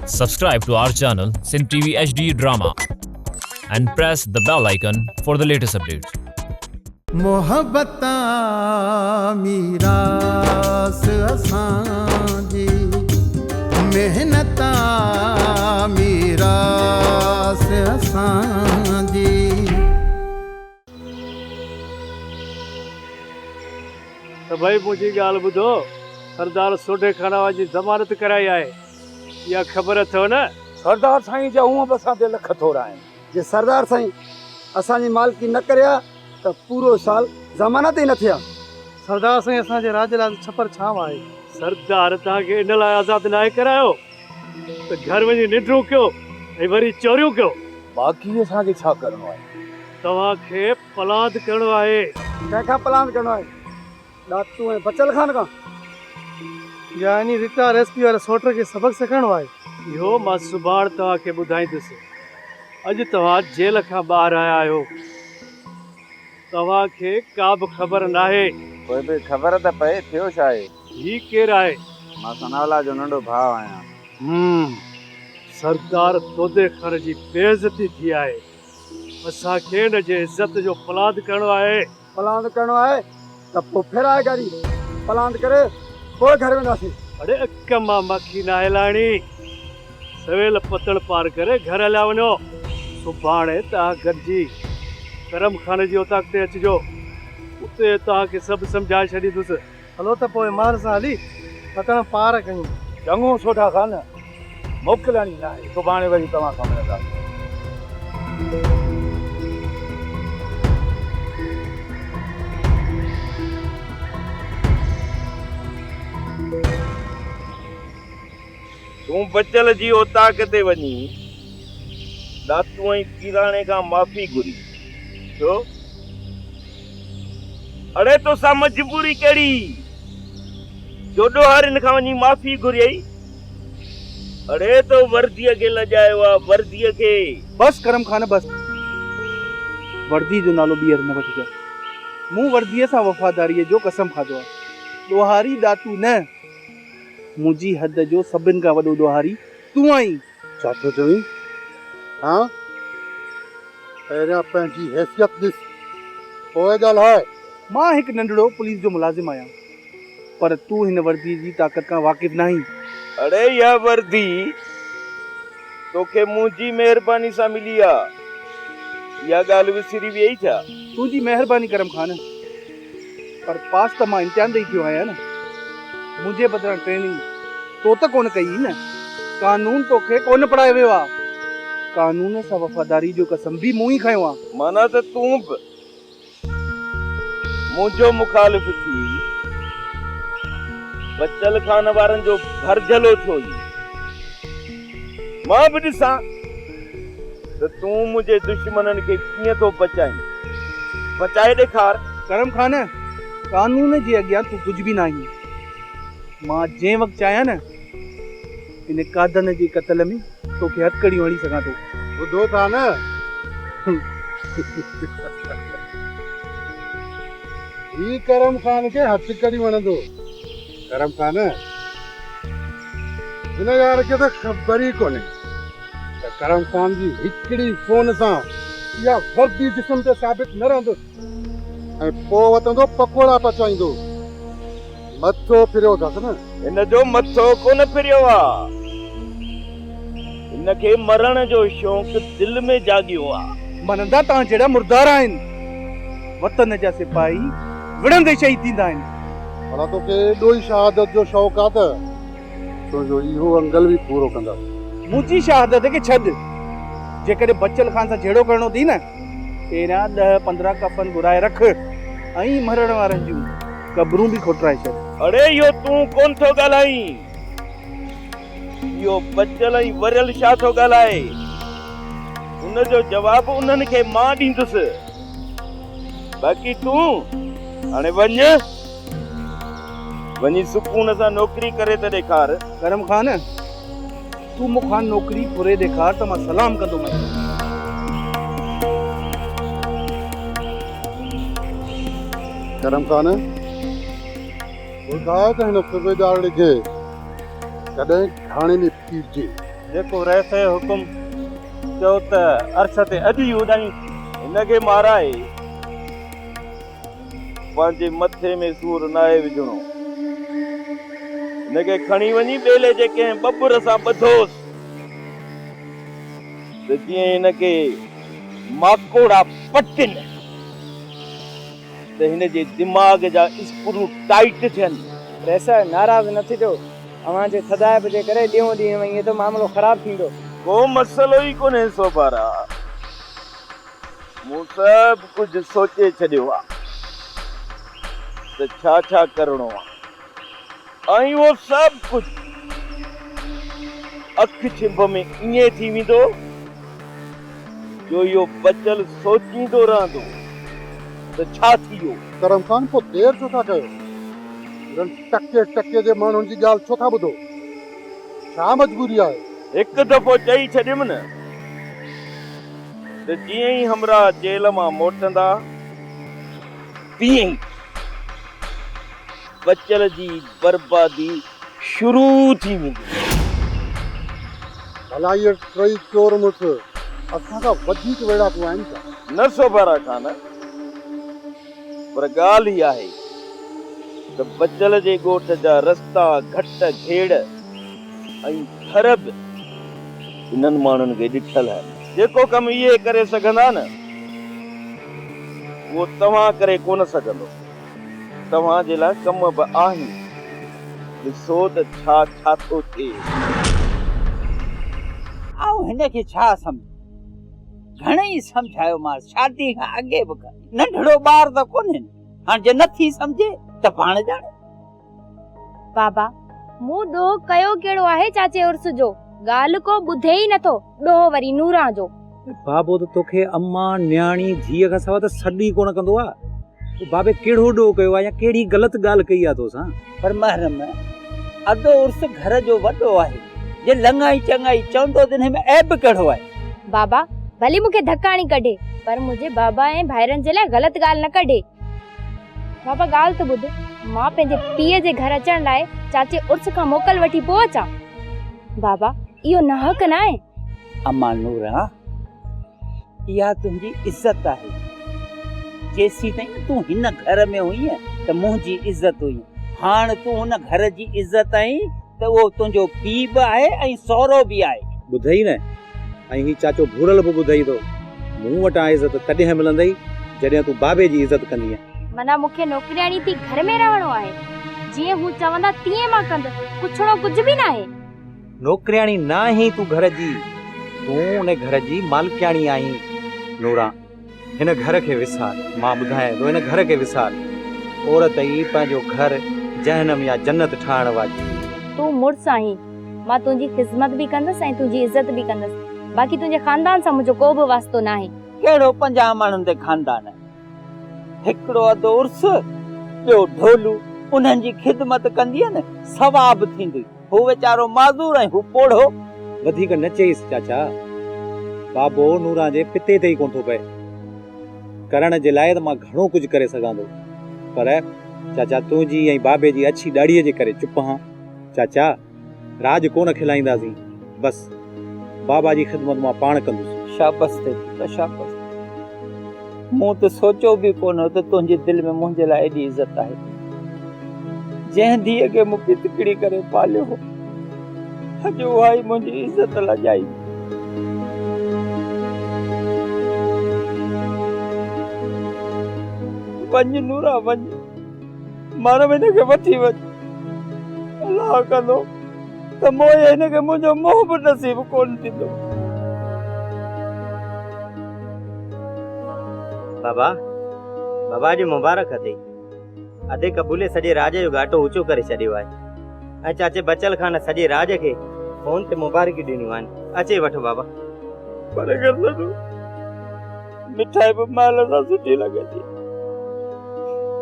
Subscribe to our channel Sindh TV HD Drama and press the bell icon for the latest updates. محبت آ ميراث اسان جي محنت آ ميراث اسان جي. ته ڀئي منهنجي ڳالهه ٻڌو، سردار سوڍي خاناوان جي ضمانت ڪرائي آهي، اها خبر اٿئو نه؟ سردار سائين جا هونء به اسان تي لک ٿورا آهن. جي سردار سائين اسان جي مالڪي نه ڪري ها ته پورو سال ضمانت ئي نه ٿئي ها. سردار سائين اسان جي راڄ لاء ته ڇپر ڇانو آهي. سردار توهان کي ان لاء آزاد ناهي ڪرايو ته گهر وڃي ننڊون ڪيو ۽ وري چوريون ڪيو. باقي اسان کي ڇا ڪرڻو آهي؟ توهان کي پلاند ڪرڻو آهي. ڪنهن کان پلاند ڪرڻو آهي؟ ڏاتو ۽ بچل خان کان؟ يعني رٽائر ايس پي واري سوٽ کي سبق سيکارڻو آهي. اهو مان سڀاڻ توهان کي ٻڌائيندس. اڄ توهان جيل کان ٻاهر آيا آهيو. توهان کي ڪابه خبر ناهي. پوء به خبر ته پئي، ٿيو ڇا آهي؟ هي ڪير آهي؟ مان ثناء الله جو ننڍو ڀاء آهيان. هم، سردار دودي خان جي بي عزتي ٿي آهي. اسان کي ان جي عزت جو پلاند ڪرڻو آهي. پلاند ڪرڻو آهي ته پوء ڦيرائي گاڏي پلاند ڪري پوء گهر وينداسين. اڙي اک مان ماکي ناهي لاهڻي. سويل پتڻ پار ڪري گهر هليا وڃو. سڀاڻي توهان گڏجي ڪرم خان جي اوطاق تي اچجو. اتي توهان کي سڀ سمجهائي ڇڏيندس. هلو ته پوء مهر سان هلي پتڻ پار ڪيون. چڱو سوڍا خان، موڪلاڻي ناهي، سڀاڻي وري توهان سان ملنداسين. تون بچل جي اوطاق تي وڃي ڏاتو ۽ پيراڻي کان معافي گهري. ڇو؟ اڙي توسان مجبوري ڪهڙي جو ڏوهارين کان وڃي معافي گهريئي؟ اڙي تو ورديء کي لڄايو آ، ورديء کي. بس ڪرم خان بس. ورديء جو نالو ٻيهر نه وٺجانء. مون ورديء سان وفاداريء جو قسم کاڌو آ. ڏوهاري ڏاتو نه. منهنجي حد جو سڀن کان وڏو ڏوهاري تون آهين. ڇا ٿو چوين؟ هان؟ پهريان پنهنجي حيثيت ڏس، پوء ڳالهاء. مان هڪ ننڍڙو پوليس جو ملازم آهيان، پر تون هن ورديء جي طاقت کان واقف ناهين. اڙي اها وردي توکي منهنجي مهرباني سان ملي آ، اها ڳالهه وسري ويئي ڇا؟ تنهنجي مهرباني ڪرم خان. پر پاس ته مان امتحان ڏئي ٿيو آهيان نه. منهنجي بدران ٽريننگ تو ته ڪونه ڪئي هئي نه. قانون توکي ڪونه پڙهايو ويو آ. قانون سان وفاداري جو قسم به مون ئي کنيو آ. معنيٰ ته تون به منهنجو مخالف ٿي بچل خان وارن جو ڀرجهلو ٿيو هئين. مان به ڏسان ته تون منهنجي دشمنن کي ڪيئن ٿو بچائين. بچائي ڏيکار. ڪرم خان، قانون جي اڳيان تون ڪجهه به ناهين. مان جنهن وقت چاهيان نه، ان قادن جي قتل ۾ توکي هٿڪڙيون هڻي سگهان ٿو. ٻڌو ٿا نه؟ هي ڪرم خان کي هٿڪڙيون هڻندو. ڪرم خان، هن يار کي ته خبر ئي ڪونهي ته ڪرم خان جي هڪڙي فون سان اها وردي جسم تي ثابت نه رهندس ۽ پوء وتندو پڪوڙا پچائيندو. مٿو ڦريو اٿس نه؟ هن جو مٿو ڪونه ڦريو آ. هن کي مرڻ جو شوق دل ۾ جاڳيو آ. مرندا توهان جهڙا مردار آهن. وطن جا سپاهي وڙهندي شهيد ٿيندا آهن. ڀلا توکي ايڏو ئي شهادت جو شوق آ ته تنهنجو اهو انگل به پورو ڪندس. منهنجي شهادت کي ڇڏ. جيڪڏهن بچل خان سان جهيڙو ڪرڻو اٿئي نه، پهريان ڏهه پندرهن ڪفن گهرائي رک ۽ مرڻ وارن جون قبرون به کوٽرائي ڇڏ. اڙي اهو تون ڪونه ٿو ڳالهائين. اهو بچل ۽ وريل شاهه ٿو ڳالهائي. ان جو جواب انهن کي مان ڏيندس. باقي تون هاڻي وڃ. وڃي سڪون سان نوڪري ڪري ته ڏيکار. ڪرم خان، تون مون کان نوڪري ڦري ڏيکار ته مان سلام ڪندومانء. ڪرم خان، ٻڌاء ته هن صوبيدارڙي کي ڪڏهن گهاڻي ۾ پيڙجي. جيڪو رئيس جو حڪم چئو ته عرش تي اڄ ئي اڏايون. هن کي مارائي پنهنجي مٿي ۾ سور ناهي وجهڻو. هن کي کڻي وڃي ٻيلي جي ڪنهن ٻٻر سان ٻڌوس ته جيئن هن کي ماڪوڙا پٽن ته هن جي دماغ جا اسڪرو ٽائيٽ ٿين. رئيس، ناراض نه ٿجو. اوهان جي ٿڌائپ جي ڪري ڏينهون ڏينهن وڃي ٿو معاملو خراب ٿيندو. ڪو مسئلو ئي ڪونهي سوڀارا. مون سڀ ڪجهه سوچي ڇڏيو آ ته ڇا ڇا ڪرڻو آ ۽ اهو سڀ ڪجهه اک ڇنڀ ۾ ائين ٿي ويندو جو اهو بچل سوچيندو رهندو ته ڇا ٿي ويو. ڪرم خان پوء دير ڇو ٿا ڪيو؟ انهن ٽڪي ٽڪي جي ماڻهن جي ڳالهه ڇو ٿا ٻڌو؟ ڇا مجبوري آهي؟ هڪ دفعو چئي ڇڏيم نه ته جيئن ئي همراهه جيل مان موٽندا، تيئن ئي بچل جي بربادي شروع ٿي ويندي. ڀلا اهي ٽئي چور مڙس اسان کان وڌيڪ ويڙهاڪو آهن ڇا؟ نه سوڀارا خان، پر ڳالهه هي آهي ته بچل جي ڳوٺ جا رستا، گهٽ، گهيڙ ۽ گهر به انهن ماڻهن کي ڏٺل آهن. جيڪو ڪم اهي ڪري سگهندا نه، اهو توهان ڪري ڪونه سگهندو. توهان جي لاء ڪم به آهن. ڏسو ته ڇا ڇا ٿو ٿئي. آئون هن کي ڇا سمجهان. گهڻئي سمجهايومانس، شادي کان اڳي به ننڍڙو ٻار ته ڪونهي نه. هاڻ جي نٿي سمجهي ته پاڻ ڄاڻي. بابا، مون ڏوهه ڪيو ڪهڙو آهي چاچي عرس جو، ڳالهه ڪو ٻڌي ئي نٿو، ڏوهه وري نوران جو. بابو ته توکي امان، نياڻي، ڌيء کان سواء ته سڏ ئي ڪونه ڪندو آ. پوء بابي ڪهڙو ڏوهه ڪيو آ يا ڪهڙي غلط ڳالهه ڪئي آ توسان؟ پر محرم، ادو عرس گهر جو وڏو آهي، جي لڱائي چڱائي چوندو ته انهي ۾ عيب ڪهڙو آهي؟ بابا، ڀلي مون کي ڌڪ هڻي ڪڍي، پر منهنجي بابا ۽ ڀائرن جي لاء غلط ڳالهه نه ڪڍي. بابا ڳالهه ته ٻڌ، مان پنهنجي پيء جي گهر اچڻ لاء چاچي عرس کان موڪل وٺي پوء اچان. بابا اهو ناحق ناهي؟ امان نوران، اها تنهنجي عزت آهي. جيسيتائين تون هن گهر ۾ هئينء ته منهنجي عزت هئي. هاڻ تون هن گهر جي عزت آهين ته اهو تنهنجو پيء به آهي ۽ سهرو به آهي. ٻڌئي نه؟ ۽ هي چاچو ڀورل به ٻڌئي ٿو، مون وٽان عزت تڏهن ملندئي جڏهن تون بابي جي عزت ڪندينء. معنيٰ مون کي نوڪرياڻي ٿي گهر ۾ رهڻو آهي. جيئن هو چوندا تيئن مان ڪندس، پڇڻو ڪجهه به ناهي. نوڪرياڻي نه آهين تون گهر جي، تون ان گهر جي مالڪياڻي آهين. نوران، هن گهر کي وسار، مان ٻڌايانء ٿو، هن گهر کي وسار. عورت ئي پنهنجو گهر جهنم يا جنت ٺاهڻ واري. تون مڙس آهين، مان تنهنجي خذمت به ڪندس ۽ تنهنجي عزت به ڪندس. باقي تنهنجي خاندان سان منهنجو ڪو به واسطو ناهي. ڪهڙو 50 ماڻهن تي خاندان آهي. هڪڙو اڌ عرس، ٻيو ڍولو. انهن جي خدمت ڪندينء نه، ثواب ٿيندئي. هو ويچارو معذور ۽ هو پوڙهو. وڌيڪ نه چئيس چاچا. بابو نوران جي پتي تي ئي ڪونه ٿو پئي. ڪرڻ جي لاء ته مان گهڻو ڪجهه ڪري سگهان ٿو، پر چاچا تنهنجي ۽ بابي جي اڇي ڏاڙهيء جي ڪري چپ هان. چاچا، راڄ ڪونه کلائينداسين. بس، بابا جي خدمت مان پاڻ ڪندس. شابس ٿئي پٽ، شابس ٿئي. مون ته سوچيو به ڪونه هو ته تنهنجي دل ۾ منهنجي لاء ايڏي عزت آهي. جنهن ڌيء کي مون پتڪڙي ڪري پاليو هو، اڄ اها ئي منهنجي عزت لڄائي وئي. وڃ نورا وڃ، مارم هن کي وٺي وڃ. الله ڪندو ته موئي هن کي منهنجو منهن به نصيب ڪونه ٿيندو. بابا، بابا اڄ مبارڪ اٿئي. ادي قبولي سڄي راڄ جو ڳاٽو اوچو ڪري ڇڏيو آهي ۽ چاچي بچل خان سڄي راڄ کي فون تي مبارڪيون ڏنيون آهن. اچي وٺو بابا. پر گرلدو مٺائي به مهل سان سٺي لڳي ٿي.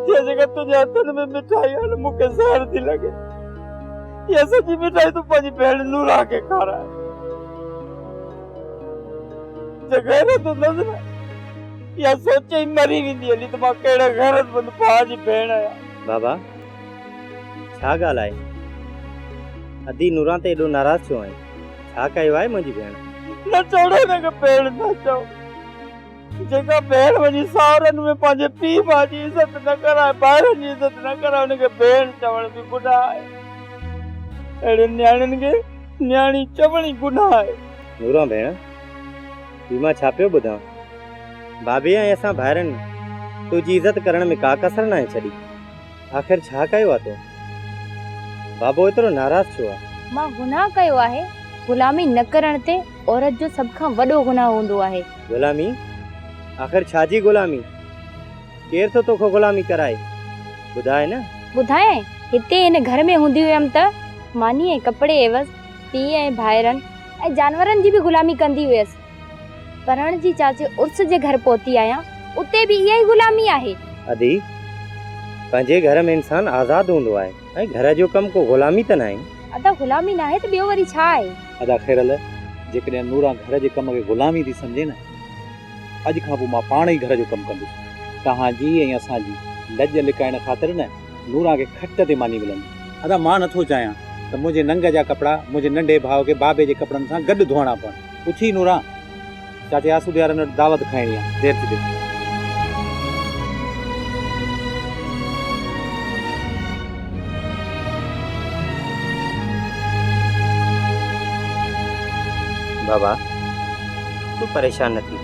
اها جيڪا تنهنجي هٿن ۾ مٺائي آهي نه مون کي زهر ٿي لڳي. اها سڄي مٺائي تون پنهنجي ڀيڻ نوران کي کاراء. جي غيرت هوندس نه اها سوچي ئي مري ويندي هلي ته مان ڪهڙي غيرتمند ڀاء جي ڀيڻ آهيان. بابا ڇا ڳالهه آهي؟ ادي نوران تي ايڏو ناراض ڇو آهين؟ ڇا ڪيو آهي منهنجي ڀيڻ؟ نه چئو نه هن کي ڀيڻ نه چئو. جيڪا ڀيڻ وڃي ساهرن ۾ پنهنجي پيء ماء جي عزت نه ڪرائي، ڀائرن جي عزت نه ڪرائي، ان کي ڀيڻ چوڻ به گناهه آهي. اهڙين نياڻين کي نياڻي چوڻ ئي گناهه آهي. نوران ڀيڻ، هي مان ڇا پيو ٻڌان؟ ڀاڀي ۽ اسان ڀائرن تنهنجي عزت ڪرڻ ۾ ڪا ڪسر ناهي ڇڏي. آخر ڇا ڪيو آ تو؟ بابو ايترو ناراض ڇو آ؟ مان گناهه ڪيو آهي؟ غلامي نه ڪرڻ تي عورت جو سڀ کان وڏو گناهه هوندو آهي. غلامي؟ آخر ڇا جي غلامي؟ ڪير ٿو توکان غلامي ڪرائي؟ ٻڌاء نه. ٻڌايانء، هتي هن گهر ۾ هوندي هيم ته ماني ۽ ڪپڙي عيوض پيء ۽ ڀائرن ۽ جانورن جي به غلامي ڪندي هيس. پرڻجي چاچي عرس جي گهر پهتي آهيان، اتي به اها ئي غلامي آهي. ادي، پنهنجي گهر ۾ انسان آزاد هوندو آهي ۽ گهر جو ڪم ڪو غلامي ته ناهي. ادا غلامي ناهي ته ٻيو وري ڇا آهي؟ ادا خيرل، جيڪڏهن نوران گهر جي ڪم کي غلامي ٿي سمجهي نه، اڄ کان پوء مان پاڻ ئي گهر جو ڪم ڪندس. توهان جي ۽ اسان جي لڄ لڪائڻ خاطر نه نوران کي کٽ تي ماني ملندي. ادا مان نٿو چاهيان ته منهنجي ننگ جا ڪپڙا منهنجي ننڍي ڀاء کي بابي جي ڪپڙن سان گڏ ڌوئڻا پون. اٿي نوران، چاچي آسودي وارن وٽ دعوت کائڻي آ، دير ٿي ٿئي. بابا، تون پريشان نه ٿي.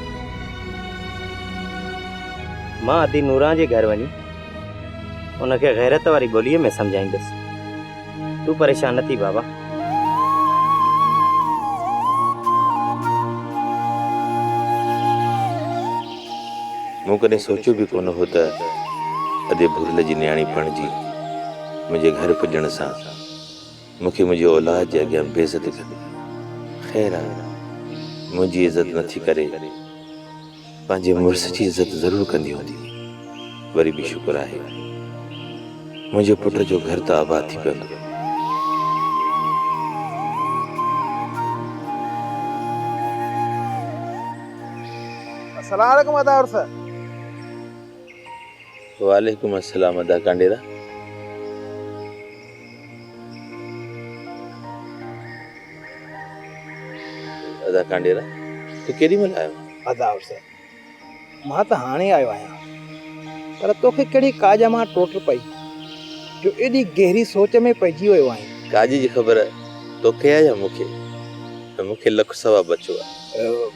مان ادي نوران جي گهر وڃي ان کي غيرت واري ٻوليء ۾ سمجهائيندس. تون پريشان نه ٿي بابا. مون ڪڏهن سوچيو به ڪونه هو ته ادي ڀورل جي نياڻي بڻجي منهنجي گهر پڄڻ سان مون کي منهنجي اولاد جي اڳيان بي عزت ڪندي. خير آ، منهنجي عزت نٿي ڪري، پنهنجي مڙس جي عزت ضرور ڪندي هوندي. وري به شڪر آهي، منهنجي پٽ جو گهر ته آباد ٿي پوندو. السلام عليڪم ادا عرس. وعليڪم السلام ادا ڪانڊيرا. ادا ڪانڊيرا تون ڪيڏي مهل آيو آهين؟ ادا عرس مان ته هاڻي آيو آهيان پر توکي ڪهڙي ڪاڄ مان ٽوٽ پئي جو ايڏي گهري سوچ ۾ پئجي ويو آهين. ڪاڄ جي خبر توکي آهي يا مون کي؟ مون کي لک سوا بچو آهي.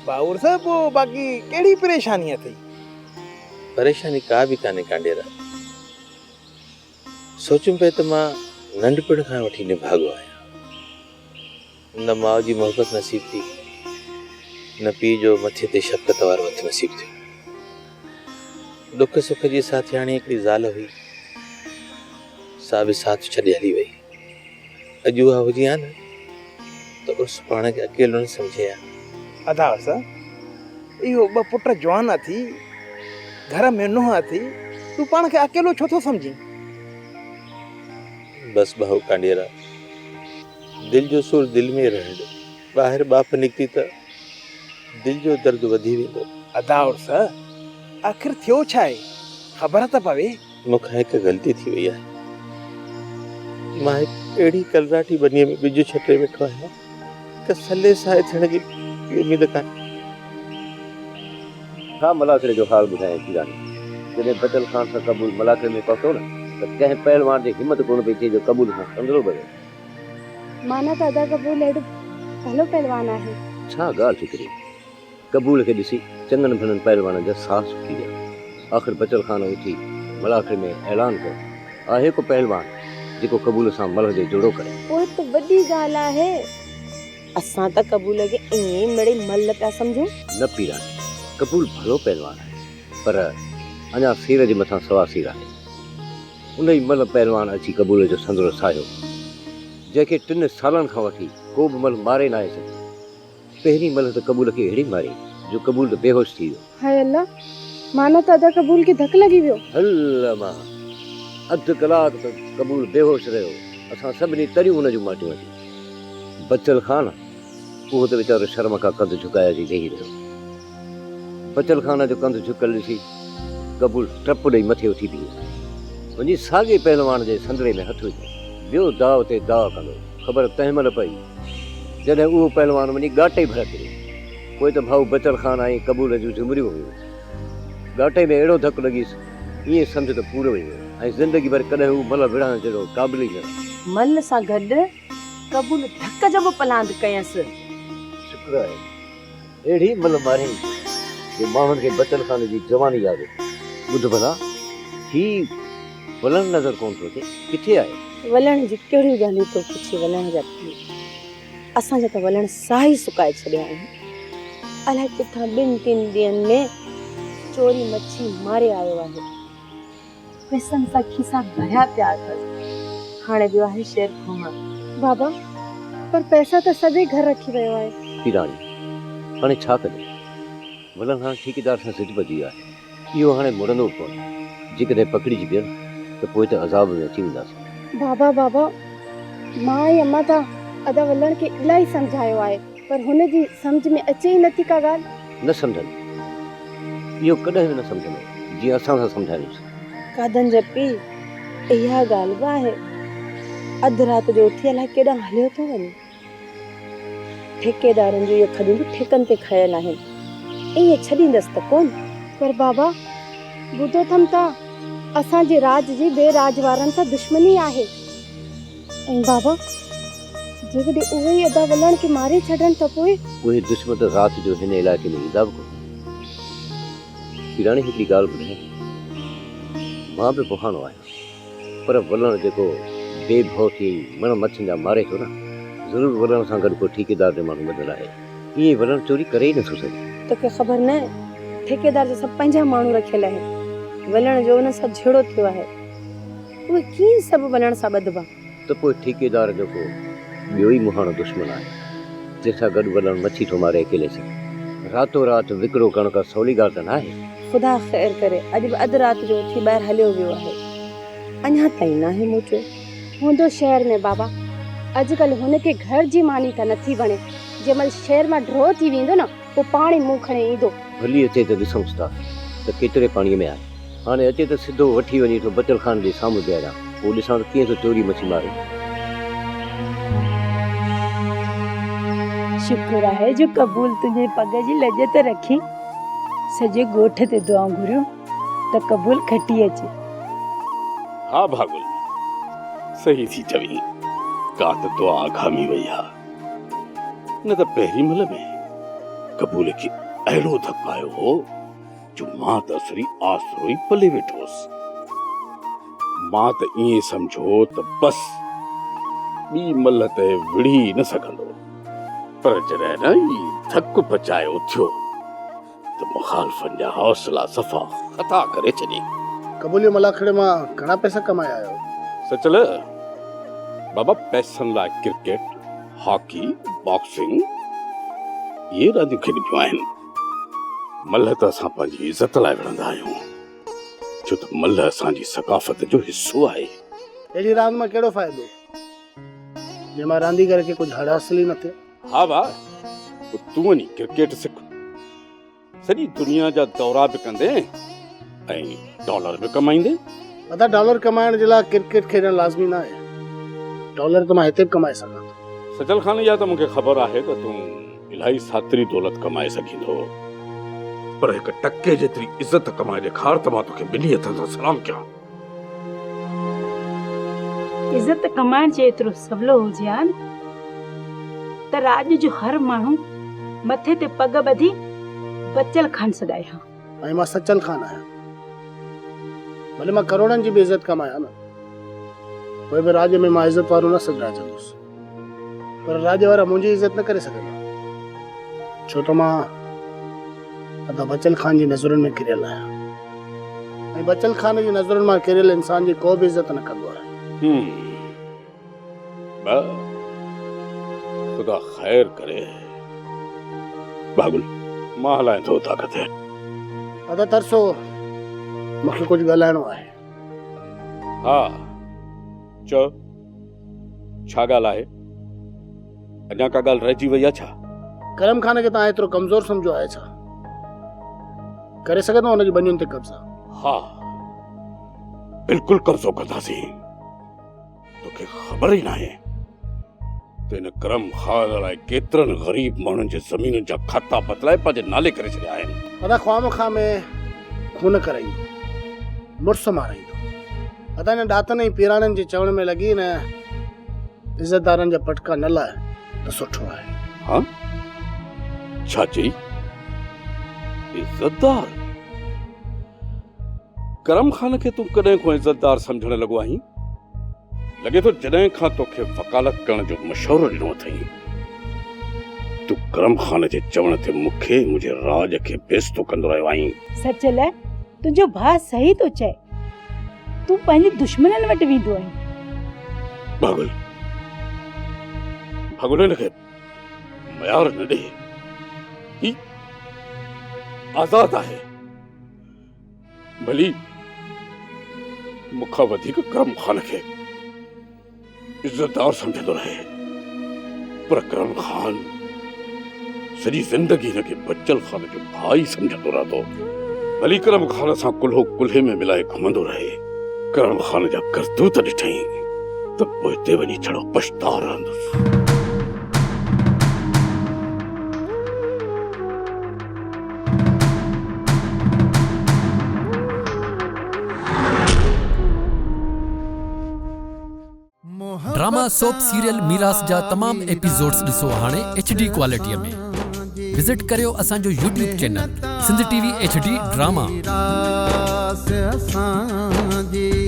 ڀائو عرس پوء باقي ڪهڙي پريشاني اٿئي؟ پريشاني ڪا به ڪانهي ڪانڊيرا. سوچيم پئي ته مان ننڍپڻ کان وٺي نڀاڳو آهيان. نه ماء جي محبت نصيب ٿي، نه پيء جو مٿي تي شفقت وارو هٿ نصيب ٿيو. ڏک سک جي ساٿياڻي هڪڙي زال هئي، سا به ساٿ ڇڏي هلي وئي. اڄ اها هجي ها نه ته عرس پاڻ کي اڪيلو نه سمجهي ها. ادا عرس، اهو ٻه پٽ جوان اٿي، گهر ۾ نونهن اٿي، تون پاڻ کي اڪيلو ڇو ٿو سمجهين؟ بس ڀائو ڪانڊيرا، دل جو سور دل ۾ رهڻ ڏي، ٻاهر ٻاڦ نڪتي ته دل جو درد وڌي ويندو. ادا عرس، آخر ٿيو ڇا آهي؟ خبر ته پوي. مون کان هڪ غلطي ٿي وئي آهي. مان هڪ اهڙي ڪلراٺي ٻنيء ۾ ٻج ڇٽي ويٺو آهيان ته سلي سائي ٿيڻ جي به اميد ڪانهي. ڇا ملاکڙي جو حال ٻڌايان پيراڻي، جڏهن بچل خان سان قبول ملاکڙي ۾ پهتو نه ته ڪنهن پهلوان جي همت ڪونه پئي ٿئي جو قبول سان سندرو ٻڌي. معنيٰ ته ادا قبول اهڙو ڀلو پهلوان آهي. ڇا ڳالهه ٿي ڪرين. قبول کي ڏسي چڱن ڀلن پهلوانن جا ساهه سڪي ويا. آخر بچل خان اٿي ملاکڙي ۾ اعلان ڪيو، آهي ڪو پهلوان جيڪو قبول سان ملهه جو جوڙو ڪري. پوء ته وڏي ڳالهه آهي. اسان ته قبول کي ائين ئي مڙئي ملهه پيا سمجهون. نه پيراڻي، قبول ڀلو پهلوان آهي، پر اڃا سير جي مٿان سوا سير آهي. انهي ملهه پهلوان اچي قبول جو سندرو ساهيو، جنهن کي ٽن سالن کان وٺي ڪو به ملهه ماري ناهي سگهيو. پهرين ملهه ته قبول کي اهڙي ماري جو قبول ته بيهوش ٿي ويو. هاء الله! معنيٰ ته ادا قبول کي ڌڪ لڳي ويو. هل امان! اڌ ڪلاڪ ته قبول بيهوش رهيو. اسان سڀني تريون هن جون ماٽيون اچي. بچل خان، اهو ته ويچارو شرم کان ڪنڌ جهڪائي اچي ويهي رهيو. بچل خان جو ڪنڌ جهڪيل ڏسي قبول ٽپ ڏئي مٿي اٿي بيهي. وڃي ساڳئي پهلوان جي سندري ۾ هٿ وڌو. ويو داء تي داء ڪندو. خبر تنهن مهل پئي. جڏهن اهو پهلوان وڃي ڳاٽي ڀر ڪريو. پوء ته ڀائو بچل خان ۽ قبول جون جهمريون هيون. ڳاٽي ۾ اهڙو ڌڪ لڳيس، ائين سمجهه ته پورو ئي ويو ۽ زندگي ڀر ڪڏهن هو ملهه وڙهڻ جهڙو قابل ئي نه رهيو. ملهه سان گڏ قبول ڌڪ جو به پلاند ڪيس. شڪر آهي اهڙي ملهه ماريائين جو ماڻهن کي بچل خان جي جواني ياد اچي. ٻڌ ڀلا، هي ولڻ نظر ڪونه ٿو اچي، ڪٿي آهي؟ ولڻ جون ڪهڙيون ڳالهيون ٿو پڇين ولڻ جا پيء. اسان جا ته ولڻ ساهه ئي سڪائي ڇڏيا آهن. الائي ڪٿان ٻن ٽن ڏينهن ۾ چوري مڇي ماري آيو آهي. پئسن سان کيسا ڀريا پيا اٿس. هاڻي ويو آهي شهر گهمڻ. بابا، پر پئسا ته سڀئي گهر رکي ويو آهي. پيراڻي، هاڻي ڇا ڪجي؟ ولڻ هاڻ ٺيڪيدار سان ضد ٻڌي آهي. اهو هاڻي مڙندو به ڪونه. جيڪڏهن پڪڙجي پيو نه ته پوء ته عذاب ۾ اچي وينداسين. بابا بابا، مان ۽ امان ته ادا ولڻ کي الاهي سمجهايو آهي پر هن جي سمجهه ۾ اچي ئي نٿي ڪا ڳالهه. نه سمجهندو. اهو ڪڏهن به نه سمجهندو جيئن اسان ٿا سمجهايونس. قادن جا پيء، اها ڳالهه به آهي. اڌ رات جو اٿي الائي ڪيڏانهن هليو ٿو وڃي. ٺيڪيدارن جون اهي کڏون به ٺيڪن تي کنيل آهن. ائين ڇڏيندس ته ڪونه. پر بابا، ٻڌو اٿم ته اسان جي راڄ جي ٻئي راڄ وارن سان دشمني آهي. ۽ بابا، جيڪڏهن اهي ئي ادا ولڻ کي ماري ڇڏن ته پوء؟ اهي دشمن ته رات جو هن علائقي ۾ ايندا به ڪونه. پيراڻي هڪڙي ڳالهه ٻڌايان؟ مان به بهانو آهيان. پر ولڻ جيڪو بي ڀؤ ٿي مڻ مڇين جا ماري ٿو نه، ضرور ولڻ سان گڏ ڪو ٺيڪيدار جو ماڻهو ٻڌل آهي. ائين ولڻ چوري ڪري ئي نٿو سگهي. توکي خبر ناهي، ٺيڪيدار جا سڀ پنهنجا ماڻهو رکيل آهن. ولڻ جو انهن سان جهيڙو ٿيو آهي. اهي ڪيئن سڀ ولڻ سان ٻڌبا؟ ته پوء ٺيڪيدار جو ڪو ٻيو ئي مهاڻو دشمن آهي، جنهن سان گڏ ولڻ مڇي ٿو ماري اڪيلي سر. راتو رات وڪرو ڪرڻ ڪا سولي ڳالهه ته ناهي. خدا خير ڪري، اڄ به اڌ رات جو اٿي ٻاهر هليو ويو آهي. اڃا تائين ناهي موٽيو. هوندو شهر ۾ بابا. اڄڪلهه هن کي گهر جي ماني ته نٿي وڻي. جنهن مهل شهر مان ڍرو ٿي ويندو نه، پوء پاڻ ئي منهن کڻي ايندو. ڀلي اچي ته ڏسونس ٿا ته ڪيتري پاڻيء ۾ آهي. هاڻي اچي ته سڌو وٺي وڃي ٿو بچل خان جي سامهون بيهاريان، پوء ڏسان ته ڪيئن ٿو چوري مڇي ماري. شڪر آهي جو قبول تنهنجي پڳ جي لڄ ته رکي. سڄي ڳوٺ تي دعائون گهريون ته قبول کٽي اچي. ها ڀاڳل، صحيح ٿي چوين، ڪا ته دعا اگهامي وئي ها. نه ته پهرين مھل ۾ قبول کي اهڙو ڌڪ آيو هو جو مان ته اسري آسرو ئي پلي ويٺو هوس. مان ته ائين سمجهيو ته بس ٻي ملهه ته وڙهي ئي نه سگهندو. پر جڏهن نه هي ڌڪ پچائي اٿيو ته مخالفن جا حوصلا صفا خطا ڪري ڇڏيائين. قبوليو ملاکڙي مان گهڻا پئسا ڪمائي آيو؟ سچل، بابا پئسن لاء ڪرڪيٽ، هاڪي، باڪسنگ اهي رانديون کيڏبيون آهن. ملهه ته اسان پنهنجي عزت لاء وڙهندا آهيون، ڇو ته ملهه اسان جي ثقافت جو حصو آهي. اهڙي راند مان ڪهڙو فائدو، جنهن مان رانديگر کي ڪجهه هڙ حاصل ئي نه ٿئي. ها ڀاء، پوء تون وڃي ڪرڪيٽ سک. سڄي دنيا جا دورا به ڪندين ۽ ڊالر به ڪمائيندين. ادا ڊالر ڪمائڻ جي لاء ڪرڪيٽ کيڏڻ لازمي ناهي. ڊالر ته مان هتي به ڪمائي سگهان ٿو. سچل خان اها ته مون کي خبر آهي ته تون الاهي ساتري دولت ڪمائي سگهين ٿو. پر هڪ ٽڪي جيتري عزت ڪمائي ڏيکار ته مان توکي ٻنهي هٿن سان سلام ڪيان. عزت ڪمائڻ جي ايترو سولو هجي ها نه ته راڄ جو هر ماڻهو مٿي تي پڳ ٻڌي بچل خان سڏائي ها. ۽ مان سچل خان آهيان. ڀلي مان ڪروڙن جي به عزت ڪمايان نه، پوء به راڄ ۾ مان عزت وارو نه سڏرائجندس. پر راڄ وارا منهنجي عزت نه ڪري سگهندا، ڇو ته مان ادا بچل خان جي نظرن ۾ ڪريل آهيان ۽ بچل خان جي نظرن مان ڪريل انسان جي ڪو به عزت نه ڪندو آهي. بس خدا خير ڪري. بابل مان هلايان ٿو طاقت. ادا ترسو، مون کي ڪجهه ڳالهائڻو آهي. ها چئو. ڇا ڳالهه آهي؟ اڃا ڪا ڳالهه رهجي وئي آهي ڇا؟ ڪرم خان کي توهان ايترو ڪمزور سمجهيو آهي ڇا؟ ڪري سگهندو هن جي ٻنين تي قبضا؟ ها بلڪل قبضو ڪنداسين. توکي خبر ئي ناهي ته هن ڪرم خان الائي ڪيترن غريب ماڻهن جي زمينن جا کاتا بدلائي پنهنجي نالي ڪري ڇڏيا آهن. ادا خوامخواه ۾ خون ڪرائيندو، مڙس مارائيندو. ادا هن ڏاتن ۽ پيراڻين جي چوڻ ۾ لڳي نه عزتدارن جا پٽڪا نه لاهه ته سٺو آهي. ها؟ ڇا چئي؟ عزتدار؟ ڪرم خان کي تون ڪڏهن کان عزتدار سمجهڻ لڳو آهين؟ لڳي ٿو جڏهن کان توکي وڪالت ڪرڻ جو مشورو ڏنو اٿئي، تون ڪرم خان جي چوڻ تي مون کي ۽ منهنجي راڄ کي بيستو ڪندو رهيو آهين. سچل، تنهنجو ڀاء صحيح ٿو چئي. تون پنهنجي دشمنن وٽ ويندو آهين. ڀاڳل، ڀاڳل هن کي ميار نه ڏي. هي آزاد آهي. ڀلي مون کان وڌيڪ ڪرم خان کي عزتدار سمجهندو رهي پر ڪرم خان سڄي زندگي هن کي بچل خان جو ڀاء ئي سمجهندو رهندو. ڀلي ڪرم خان سان ڪلهو ڪلهي ۾ ملائي گهمندو رهي. ڪرم خان جا ڪرتوت ڏٺائين ته پوئتي وڃي ڇڙو پڇتاء رهندس. ڊراما سوپ سيريل ميراث جا تمام ايپيسوڊز ڏسو هاڻي ايڇ ڊي ڪوالٽي ۾ وزٽ ڪريو اسان جو YouTube channel Sindh T V H D drama. ميراث اسان جي.